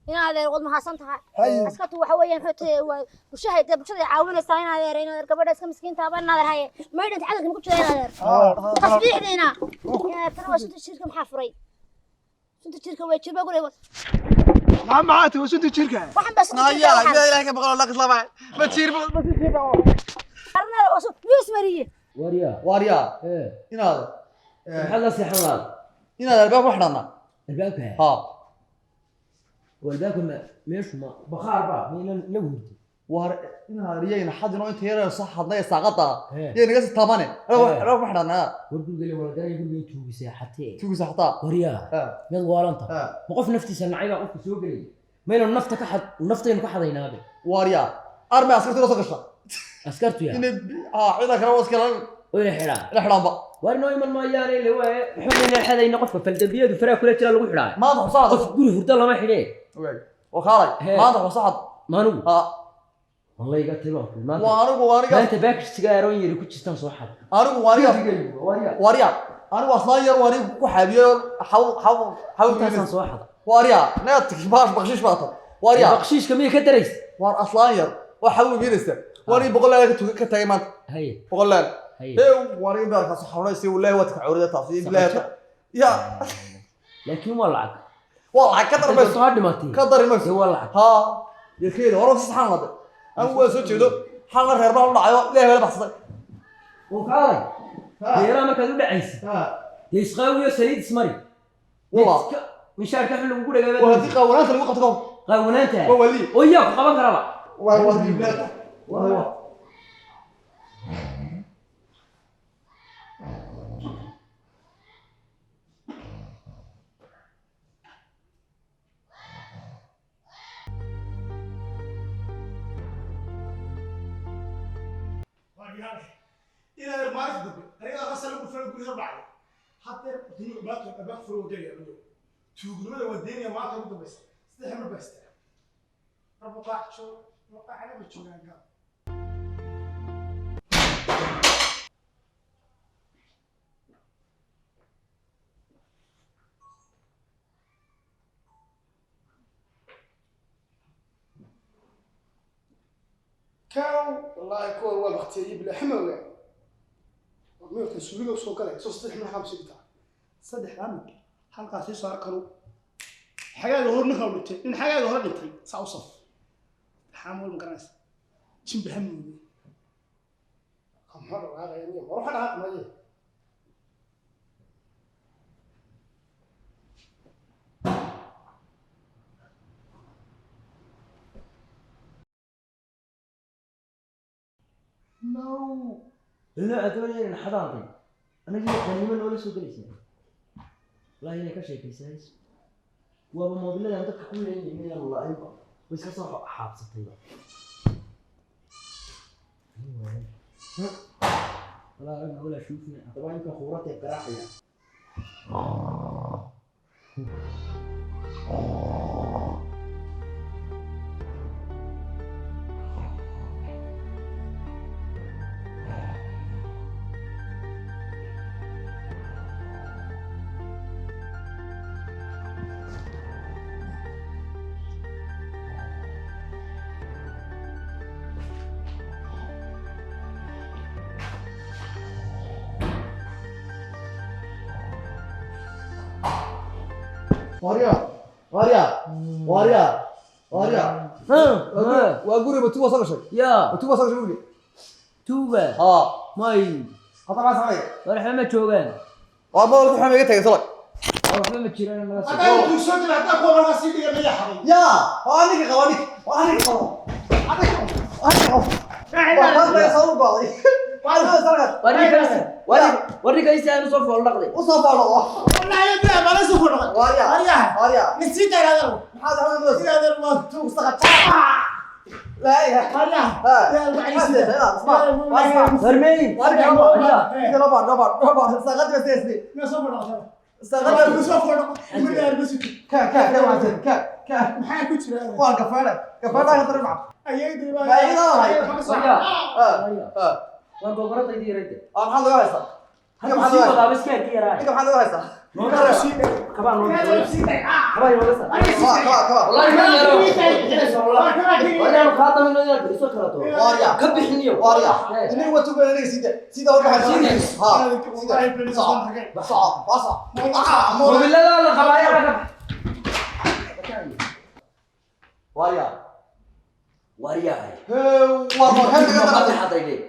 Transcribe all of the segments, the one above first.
In adeer wad mahadsan tahay. Haye. Askartu waxa weeyaan xogtay waa bulshada bulshada caawinaysaa in adeer, in adeer gabadha iska miskiinta ah in adeer haye maydhanta cadalka ma ku jira in adeer tasbiixdiina in adeer tan waa sunta jirka. Maxaa furay sunta jirka? Way jirba guriga. Maxaa tahay sunta jirka? Waxan baa sunta jirka. Naya, Waxan miyaa Ilaahay ka boqol laqis lama ma jiir ma jiir. Arna oo miyuu ismariyey? Waryaa. Waaryaa. Ee. Inaad Maxaad la seexan lahayd? Inaad albaab ku xidhanna. Albaabka? Ha. Oo albaabka ma meeshu ma bakhaar baa mayna nagu hurdo? Waar inaad riyayna xadino inta yarayno soo xadnay saaqada. Ee. Yay naga sii taabane. Ee. Albaab ku xidhanna. War guriga wala garanay, guriga tuugi seexatee. Tugisa xataa. Waryaa. Ha. Mid waalanta. Ha. Ma qof naftiisa nacay baa qofka soo gelaya? Maynu nafta ka xad, naftaynu ka xadaynaabe. Waaryaa, armay askartu la soo gasha. Askartu yaa? Inay ha ciidan kale waa iska oo ina xidhaa. Ina xidhaanba. War inoo iman maayaane ile waaye, waxba mayna xadayna. Qofka faldambiyadu faraha kula jira lagu xidhaa. Maanta xusaad. Qof guri hurdo lama xidhee. Oo kaalay. Hee. Maanta xusaad. Maanugu? Ha. Wallahi tibaan ku maanta. Waa anigu, waa aniga. Maanta baakis sigaaroon yari ku jirtaan soo xad. Anigu waa aniga. Waryaa. Waaryaa, anigu aslaan yar waa aniga ku xaabiyo xaw xaw xaw. Intaasaan soo xada. Waaryaa, naad baash bakshiish baa tan waaryaa. Baqshiishka miyay ka darays? Waar aslaan yar waa xaw miinaysa, waa aniga 100 laal ka tagay maanta. Haye. 100 laal. Haye. Ee waa aniga beerkaas xanuunaysa, wallaahi waa takacurida taas iyo bilaahi ya. Laakiin waa lacag. Waa lacag ka darmayso. Soo dhimatay. Ka dari mayso. Dee waa lacag. Ha yarkeeda hore si saxan lade, anigu waa soo jeedo xalna reer baan u dhacayo, ilaahay baa la baxsaday. Oo kaalay, beeraha markaad u dhacaysid dee isqaawiyo saliid ismari. Wallah. Mishaarka xun lagugu dhagaa. Waa haddii qaawanaanta lagu qabto koob. Qaawanaanta. Waa wali. Oo yaa ku qaban karaba? Waa diibnaata waa. Inaad maalinta dambe aniga qasal lagu furay guriga dhacay hadeer albaabka furo wadaya tuugnimada waa deynaya. Maanta ugu dambaysa 3 mar baa istaa rabuqaaxjo muqaaxana ma joogaan gal. Kaw wallaahi kuwa waa baktiyeeyey bilaa xamowga meelka suuliga soo galay soo 3 mar xabsi dhigtaa saddexdan halkaas sii saar karo. Xagaaga hor ninka dhintay, nin xagaaga hor dhintay saa u saf xaamul ma garanaysa jimba hamowga kamxo dhaqaaqaya niyo war waxa dhaqaaq maye. No, ilaa doonaya inaan xadaantay anagii qaniimo noola soo gelaysaa. Wallahi inay ka sheekaysaayso waaba moobiladan dadka ku leeyihiin inaan la'aynba way iska soo xaabsatayba. Walaa ragna walaa shuufna haddaba inka khuuratay garaacaya. Waaryaa, waaryaa, waaryaa, waaryaa. Waa guriga matuba soo gashay. Yaa? Matuba soo gashay guriga. Tuuba? Ha. May. Hadda maxaa sameeyay? War waxba ma joogaan. Waa moolka waxaa iga tagay salay. War waxba ma jiraan naga soo. Haddaa tuug soo jira, haddaa kuwa markaa sii dhiga maya xaday. Ya, waa aniga qabo, aniga waa aniga qabo, aniga qabo, aniga qabo. Waa tan bay soo go'day, waa soo sarqad. War ninka isa aanu soo fool dhaqday. U soo faalo. Wallaahi bilaa baa la soo kordhaqay. Waaryaa. Waaryaa. Waaryaa. Nisii dheeraadar. Maxaad xanuun? Inaadar waa tuug saqata. Laa ilaaha. Waaryaa. Ha. Yaa Isma, War meey. Waryaa, ninka loo baar, loo baar, loo baar saqad bay seesni. Ma soo kordhaqay. Saqad. Ma soo kordhaqay. Weligaa ma sugin. Ka ka ka waxaan ka ka. Maxaa ku jira? Waan kafaana kafaana ka tarmac. Ayayda baa. Ayayda waa. Waryaa. Ha ha. Waan boqoradaydi yarayde. Ah, maxaad laga haysaa? Hadda sii wadaaba iskaarki yaraa. Ninka maxaad laga haysaa? Kabaa noo kabaa inooga saar. Kaba kaba. Wallahi ma yeelo. Wallahi aanu kaa damino inaad bixiso kala dooro. Waarya. Ka bixiniyo. Waarya. Inay wato baa aniga sida sida hor waxa ha sida sac sac wasa ah mo. Mobilada la qabaaya ka. Waarya. Waaryahay. Hee war war hee Maxaad naga ka xaday?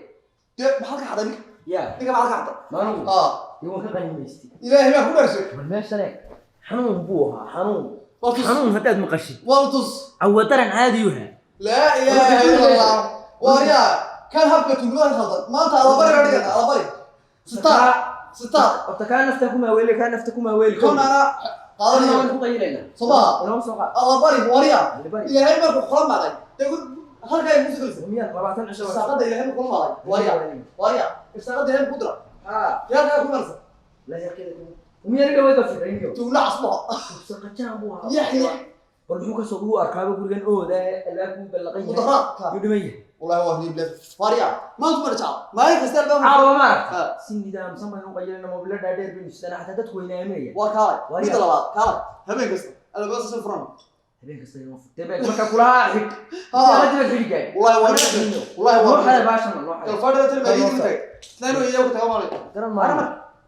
De maxaad ka xaday? Ya. Ninka maxaad ka xaday? Maanugu. Ah. Dee waan ka qanimaystay. Ilaahay baa ku dharshay. Bal meeshan eeg. Xanuun buu ahaa, xanuun. Waa tus. Xanuun haddaad maqashid. Waa tus. Cawadaran caadi u ahaa. Laa ilaaha illa allah. Waarya kan habka tuugmada khaldan maanta alabari baa dhigana alabari star star. Horta kaa nafta ku maaweeli, kaa nafta ku maaweeli. Kon ana Qaadanayo qaadanaya ku qayilaynaa. Soo maaha? Inoo soo qaad. Alabari waarya. Alabari. Ilaahay markuu kula maday dee halkaa ay kusoo gelaysa. Miyaad 20 cisho irsaaqada ilaahay markuu kula maday waarya waarya irsaaqada ilaahay ku dira Ha. dee halkaa ku marsa. La yarkeeda ku. Miyaa niga wada fikrayniyo. Tuugla casbaha. Saqajaan buu ahaa. Yaxya. Bal muxuu ka soo ugu arkaaba gurigan ooda albaabku ballaqan yahay. Mudaharaadka. Yuu dhiman yahay. Wallahi waa riib leh waarya maanta ma rajaa maalin kasta albaabka. Caawa ma aragta. Ha. Si nidaamsan baynu u qayilayna mobilo dhaadheer baynu sidanaa xataa dadku wayna aaminayaan. Waa kaalay. Waarya. Midda labaad kaalay habeen kasta albaabka soo furan. Habeen kasta inoo furtay baa marka kulaha xig. Ha. Inta dibad xidhi gaadhi. Wallahi waa riib leh wallahi Noo waa xaday baashan, noo xaday. galfadhada tan maaliyadda tagay islaan way iyagu tagaa maalin. Garan maayo.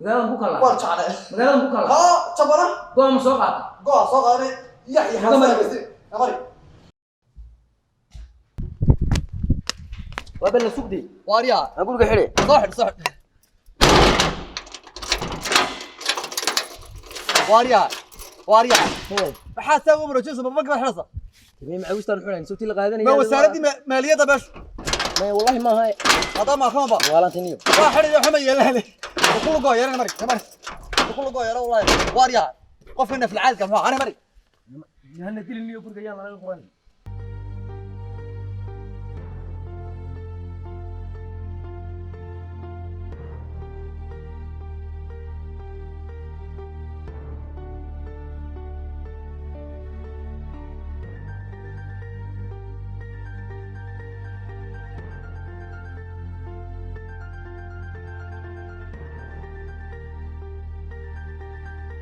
Magaaladan ku kala. Waa jeclay. Magaaladan ku kala. Ha jabana. Go'a ma soo qaata. Go'a soo qaadanay yaxya. Naga mari. Xasan mari. Waa bal la sugdi. Waarya. Aan guriga xidhi. Soo xidh soo xidh. Waarya waarya maxaa saa ugu marojinaysa ma gabadh xidhaysa? Timay macawistaan xidhayn sawtii la qaadanaya. Ma wasaaraddii maaliyadda meeshu? Maya wallahi maaha. Haddaa maa kama ba. Walaaltiniyo. Waa xidhayo xuma yeelahale kullu goo yeelana mari mari kullu goo yeelo wallahi waarya qofka nafil caadka muxuu ana mari. Hana diliniyo guriga yaan laga qoran.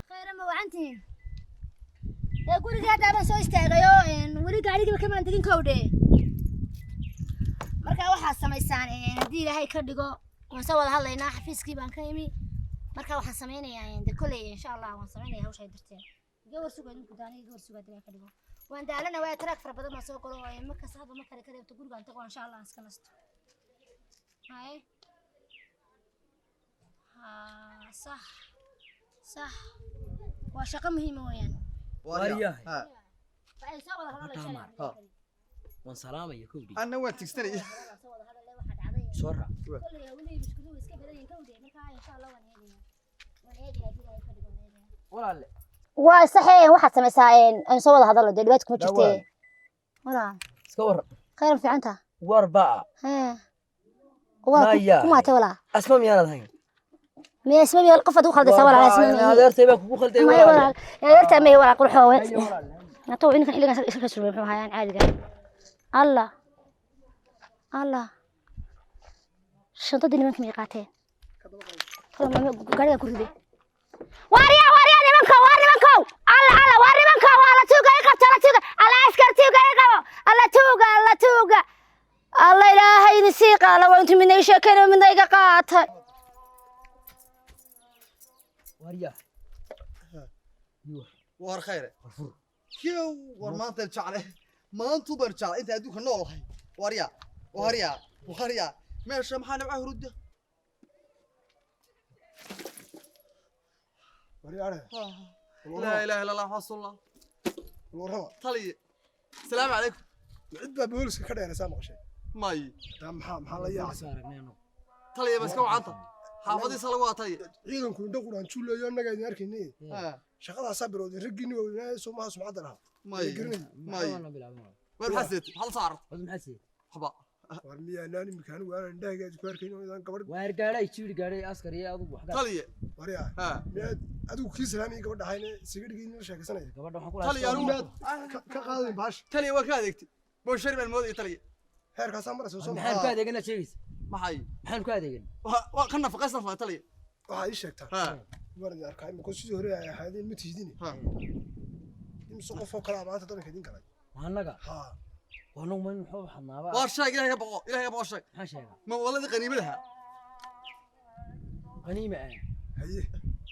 Khayra ma wacantihiin? Ee guriga hadda baan soo istaagayoo weli gaarigiiba kamaan degin kowdhe. Marka waxaad samaysaan haddii Ilaahay ka dhigo waan soo wada hadlaynaa. Xafiiskii baan ka imi, marka waxaan samaynayaa de kolley insha Allah waan samaynayaa hawshay darteed. Iga war sugaa idinku daana iga war sugaa haddii Ilaahay ka dhigo. Waan daalana waaya taraag fara badan baan soo galo oo markaas hadda ma kale ka reebto gurigaan tago insha Allah aan iska nasto. Haye haa sax sax waa shaqo muhiima weeyaan. Waaryahay. Ha. Waxay soo wada hadalay insha Allah. Ha. Waan salaamaya kowdhi. Anna waan tigsanaya. Waan soo wada hadalay waxaa dhacday. Soo raac. Kolley hawlihii mushkiluhu way iska badan yihiin kowdhe, marka insha Allah waan eegayaa waan eegayaa haddii Ilaahay ka dhigo waan eegayaa. Walaalle. Waa saxee waxaad samaysaa aan soo wada hadallo dee dhibaata kuma jirtee. Walaa. Iska warran. Khayr ma fiicanta? War baa. Hee walaa. Maya. Ku maatay walaa. Asma miyaanad hayn? Miya isma miya qof aad ugu khaldaysaa walaa isma miya. Adeertay baa kugu khalday. Maya walaal adeertaa maya walaa qurxoowe. Haye walaalle. Natow ninkan xilligan iska surmay muxuu hayaan caadiga. Allah Allah shantadii nimanka miyay qaateen? Gaariga ku riday. Waarya waarya nimankow waar nimankow alla alla waar nimankow alla tuuga i qabto alla tuuga alla askar tuuga i qabo alla tuuga alla tuuga alla Ilaahay idin sii qaala waa intuu midna ii sheekeynayo midna iga qaatay. Waaryahay. War khayre. War fur. Kiyow war maanta jeclay maantu baan jeclay inta adduunka noolahay waarya waarya waarya meesha maxaa nabca hurudda? Waryaare. Laa ilaaha illa allah rasuulullah. Warraba. Taliye salaamu calaykum. Cid baa booliska ka dheeraysaa maqashay? May. Taa maxaa la yaacay? Aragnay annagu. Taliye ba iska wacanta xaafadiisa lagu waa taliye. Ciidanku indho quraan juulayo annaga idin arkaynay. Ha. Shaqadaasaa bilowday raggiinni waaweynaa soomaha sumcadda lahaa. May. Garanay. May. Maxaa bilaabay? War maxaa sideed hal saar? Wad maxaa siiyey? Waxba. War miyaanaan imika anigu aanan indhahayga ku arkayn oo idaan gabadh. Waar gaadhay jiir gaadhay askar iyo adigu waxba. Taliye. Waryaa. Ha. Miyaad adigu kii salaamiyay gabadha ahayna isaga dhigay la sheekaysanaya? Gabadha waxaan ku Taliye anigu Miyaad ka qaadayn baash? Taliye waa ka adeegtay booshari baan moodayay taliye. Heerkaasaa maraysa soo Maxaan ku adeeganaa sheegaysa? Maxay? Maxaan ku adeegan? Waa ka nafaqaysan faa taliye. Waxaa ii sheegtaa Ha. Waan idin arkaa imika sidii hore ay ahaadeen ma tihdin. Imise qof oo kale maanta dabanka idin galay? Annaga? Haa. Wanagu ma muxuu xanaaba? Waar sheeg, ilaahay ka boqo, ilaahay ka boqo, sheeg. Maxaa sheega? Ma waladii qaniimadaha? Qaniima ah. Haye.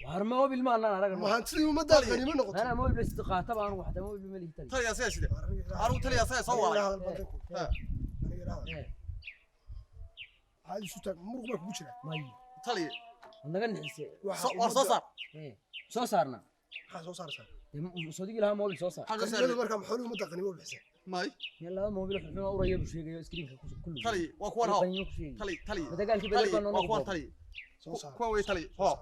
Waar mobil ma anaan araga. Ma hantidii ummaddaa qaniimo noqotay? Anaa mobil bas qaata baan waxda mobil ma lihi tali. Taliya asaga sida. Arugu taliya asaga soo waalay. Waxaad isu taag muruq baa kugu jira. May. Taliya. Naga nixisay. Waar soo saar. Soo saarna. Maxaa soo saaraysaa? Soodigii lahaa mobil soo saar. Qaniimadu markaa maxaa ummadda qaniimo bixisay? May. Meel laba mobil wuxuu uraya buu sheegayo screenka ku lug. Taliya waa kuwan hoo. Taliya taliya. Dagaalkii bedel baan waa kuwan taliya. Soo saar. Kuwan way taliya. Hoo.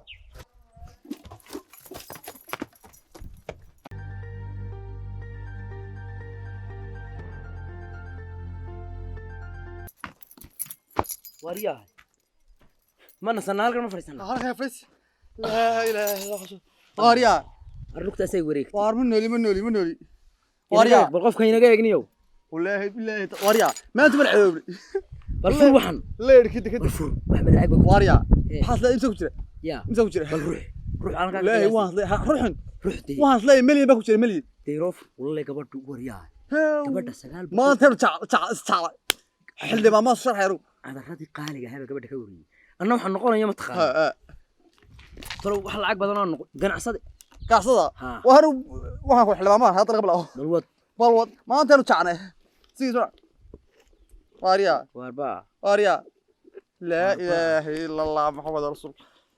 Waryahay. Ma nasanaa halkan ma fadhiisanaa? Halkan fadhiis. Laa ilaaha illa Allah. Waaryaa. Arrugtaasay wareegtay. Waar ma nooli ma nooli ma nooli. Waaryaa. Bal qofka inaga eegniyow. Wallaahi billaahi waaryaa. Maanta ma ceebri. Bal fur waxan. Leerkii deked. Bal fur. Wax ma lacag. Waaryaa. Maxaas la imsa ku jira? Yaa. Imsa ku jira? Bal ruux. Ruux aan ka. Wallaahi waan ruuxan. Ruux dee. Waan isleeyahay milyan baa ku jira milyan. Deyroof wallahi gabadhu waryaa. Gabadha 9 maanta jac jac jac. Xildhibaan ma sharxay ruu. Cadaradii qaaliga ahaa gabadha ka wariyay. Anna waxaan noqonayaa ma taqaan. Talo wax lacag badan oo noqon ganacsade. Ganacsada. Waan waxaan ku xildhibaan ma hadda qabla. Balwad. Balwad maanta aanu jacnay. Sidii Waaryaa. Waarba. Waaryaa. Laa ilaaha illa Allah Muhammad rasuul.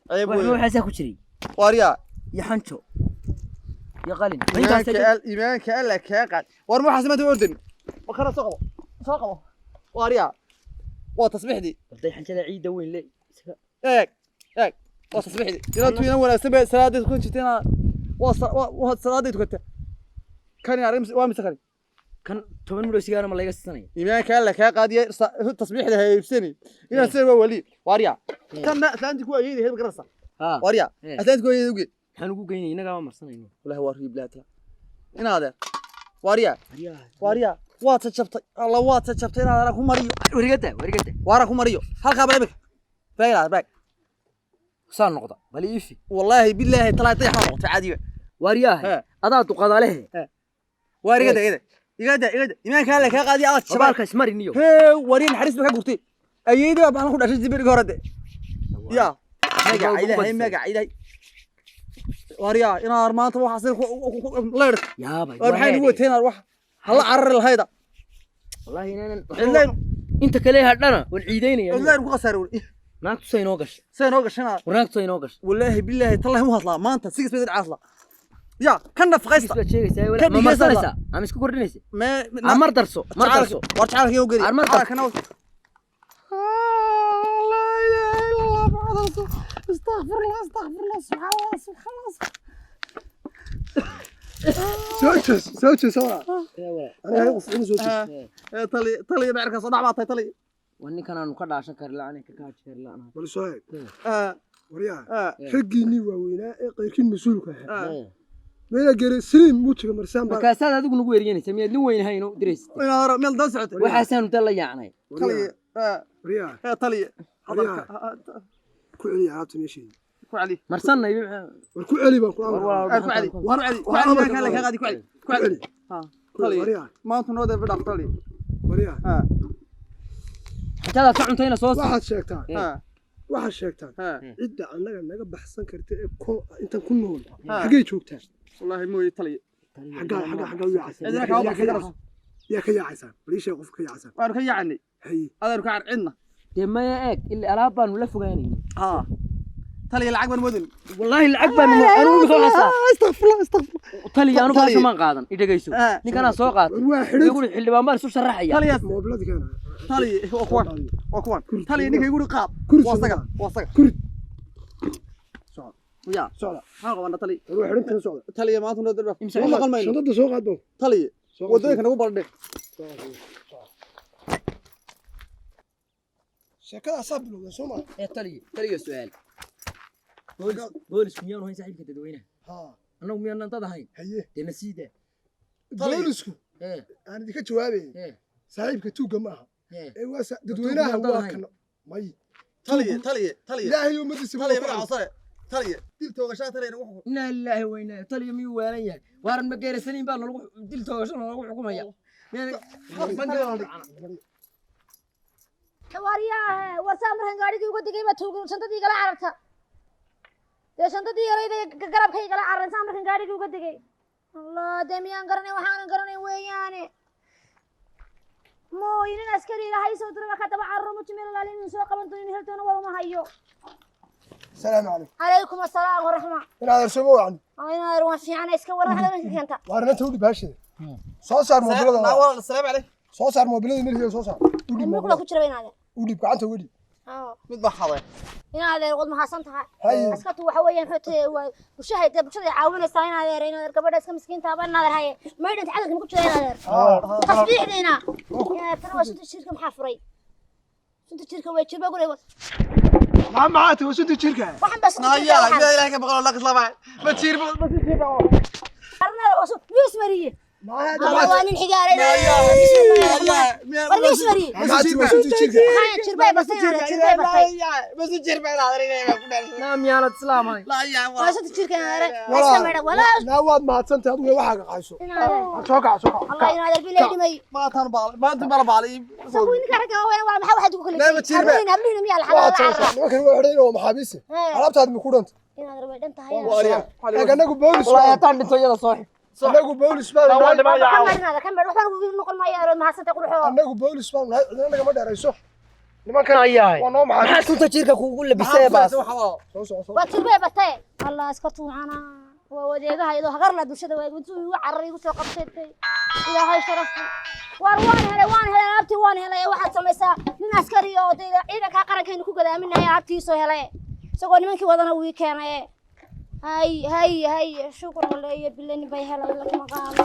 Ceeb weyn. Waxa ku jiray. Waaryaa. Iyo xanjo. Iyo qalin. Iimaanka alla ka qaad. War ma waxaas maanta ordin. Wakana soo qabo. Soo qabo. Waaryaa. Waa tasbiixdii. Arday xanjada ciida weyn le. Eeg eeg waa tasbiixdii. Inaad tuunan wanaagsan bay salaadii ku jirteen waa waa salaadii tukatay. Kan yaar waa mise kan? Kan 10 midho sigaar ma laga siisanaya. Iimaanka alla ka qaadiye tasbiixda ha iibsani. Inaad sida waa wali. Waaryaa. Kanna islaantii ku ayeeyay heeb garasa. Waaryaa. Islaantii ku ayeeyay uge. Maxaan ugu geynay inaga ma marsanayno. Wallahi waa riib laata. Inaad waaryaa. Waaryaa. Waa tajabtay. Allah waa tajabtay inaad ara ku mariyo. Warigada warigada. Waara ku mariyo. Halka baa imika. Bayla bay. Saan noqda. Bal iifi. Wallahi billahi talaatay xaq noqotay caadi. Waaryaa. Adaa duqada leh. Waarigada igada. Igada igada. Iimaanka alla ka qaadiyo aad shabalka ismariniyo. Hee wariin xaris ba ka gurtay. Ayeeyda baa ku dhashay jibir horade. Ya. Magac ilaahay magac ilaahay. Waaryaa inaad maanta waxa sir leer. Yaabay. War maxay ugu wateen wax hal carar lahayda. Wallahi inaan ilaa inta kale hadhana wal ciideynaya. Ilaa ku qasar wal. Naagtu say noo gashay. Say noo gashay. Naagtu say noo gashay. Wallahi billahi tallahi mu hadlaa maanta sigas bay caasla. Ya kan nafaqaysta. Isla sheegaysaa wala ma marsanaysa ama isku kordhinaysa. Ma mar darso mar darso. War jacalka iyo gari. Mar darso. Kana la ilaha illa Allah Muhammad rasul. Astaghfirullah astaghfirullah subhanallah subhanallah. Soo jees soo jees waa. Aniga qof inuu soo jees. Tali tali bacirka soo dhac baatay tali. Waa ninkan aanu ka dhaashan kari la'aan ka kaaji kari la'aan. Bal soo eeg. Waryaa. Raggiinii waaweynaa ee qayrkiin mas'uulka ahaa. Meela gari saliim muujiga marsaan baa. Markaasaad adigu nagu weeriyeenaysa miyaad nin weyn ahayn oo diraysid. Inaad hore meel daan socotay. Waxaasaanu dal la yaacnay. Tali. Waryaa. Tali. Ku celi alaabta meesheedii. Ku celi. Marsanay war ku celi baan ku amray. Ku celi. War celi. Ku celi iimaanka alla ka qaadi ku celi. Ku celi. Tali. Maanta noo dee bidhaaf tali. Waryaa. Xanjadaad ka cuntayna soo saar. Waxaad sheegtaa. Waxaad sheegtaa. Cidda annaga naga baxsan karta ee intan ku nool. Xaggay joogtaa? Wallahi mooy tali. Xaggaa xaggaa xaggaa u yaacaysaa. Cidna ka baxsan karayso. Yaa ka yaacaysaa. Bal ii sheeg qofka ka yaacaysaa. Waanu ka yaacnay. Haye. Adaanu ka cidna. Dee maya eeg ilaa alaab baanu la fogaanay. Tali lacag baan moodin. Wallahi lacag baan anigu imika waxaa. Astaghfirullah astaghfirullah. Tali anigu baasha maan qaadan i dhageyso. Ninkanaa soo qaatay. Waa xidhan. Igu xildhibaan baan isu sharaxaya. Tali moobilada keena. Tali waa kuwan. Waa kuwan. Tali ninka igu qaad. Waa saga waa saga. Kurid. Socda. Ya. Socda. Maxaan qabanaa tali? War xidhantan socda. Tali maanta noo darbaa. Ma maqal mayno. Shandada soo qaad baan. Tali wadooyinka nagu baldhe. Sheekadaasaa bilowday soo ma? Tali taliga su'aal. Boolisku miyaanu hayn saaxiibka dadweynaha? Annagu miyaanan dad ahayn? Haye. Dee nasiida. Boolisku aan idinka jawaabayay. Saaxiibka tuugga ma aha. Ee waa dadweynaha waa kan. May. Tali tali tali. Ilaahay ummadiisa tali magaca sare. Taliya, dil toogashaa taliya nagu xukum. Inaa lilaahi wa inaa, taliya miyuu waalan yahay? Waaran ma geerasaniin baa nalagu dil toogasho nalagu xukumaya. Waryahe, warsaa markan gaadhigii uga degay baa tuugay shantadii igala cararta. Dee shantadii yarayda garabka igala cararan saa markan gaadhigii uga degay. Allah, dee miyaan garanay? Waxaanan garanay weeyaane. Mooy nin askari ilaahay soo diray baa ka daba cararo mujmil alaali inuu soo qaban doono, in heltoona war uma hayo. Salaamu calaykum. Calaykum assalaam waraxma. Inaad ersoomo wacni. Inaad waan fiicana, iska waran, waxaad ka keenta. Waar inanta u dhib baashida. Soo saar moobilada. Walaal, assalaamu calaykum. Soo saar moobilada, milkiga soo saar. U dhib mukla moobilada. Ku jira inaade. U dhib, gacanta uga dhib. Mid baa xaday. Inaad wad mahadsan tahay. Haye. Askartu waxa weeyaan xogta waa bulshada, dee bulshada ay caawinaysaa. Inaad gabadha iska miskiinta ah baa inaad haye maydhanta calanka ku jira inaad tasbiixdiina tana waa sunta jirka. Maxaa furay sunta jirka? Way jirba guriga. Maxaa tahay sunta jirka? Waxan baa sunta jirka. Naya, Waxan miyaa Ilaahay ka boqol laqis laba ma jiir ma jiir. Arnada oo miis mariye. Maxaa Alla, waa nin xigaaray. War miis mariye. Maxaa tahay sunta jirka? Maxaa jirbay bartay? Inaad jirbay bartay. Ma jiir baa inaad ku dheersan. Naa miyaanad islaamay? Waa sunta jirka inaad iska maydha walaa. Naa waad mahadsantahay adigu, waxaa kaqayso. Inaad Soo kac, soo kac. Allah, inaad bilay dhimay. Maantaan baal, maanta bala baal. Sabu ninka ragga waaweyn waa maxaa waxaad ku Lama kala jirbay. hablihiina, hablihiina miyaa la Waad xadaa soo saar. Nimankan waa xidhan oo maxaabiiste. Alaabtaadi ma ku dhanta? Inaad way dhan tahay. Eeg, anagu boolis Wallaahi baan. Haddaan dhinto iyada soo xig. Anagu boolis baan nahay. Ka marinaada ka mar waxbaan ugu noqon maayo. Arood mahadsanta quruxoo. Anagu boolis baan nahay, cidina nagama dheerayso. Nimankan Ayahay. waa noo maxaabiis. Maxaa sunta jirka kuugu labisay baas? Soo soco, soo. Waa jirbay bartay. Allah, iska tuucana waa wadeegaha iyadoo hagarla bulshada waa intuu igu cararay igu soo qabsatay. Ilaahay sharafku. Waar waan helay, waan helay alaabtii, waan helay. Waxaad samaysaa nin askari oo dee ciidanka qarankaynu ku gadaaminahay alaabtii soo helay, isagoo nimankii wadana wii keenay. Hay hay hay, shukur waleeyo bilani bay helay lakama qaado.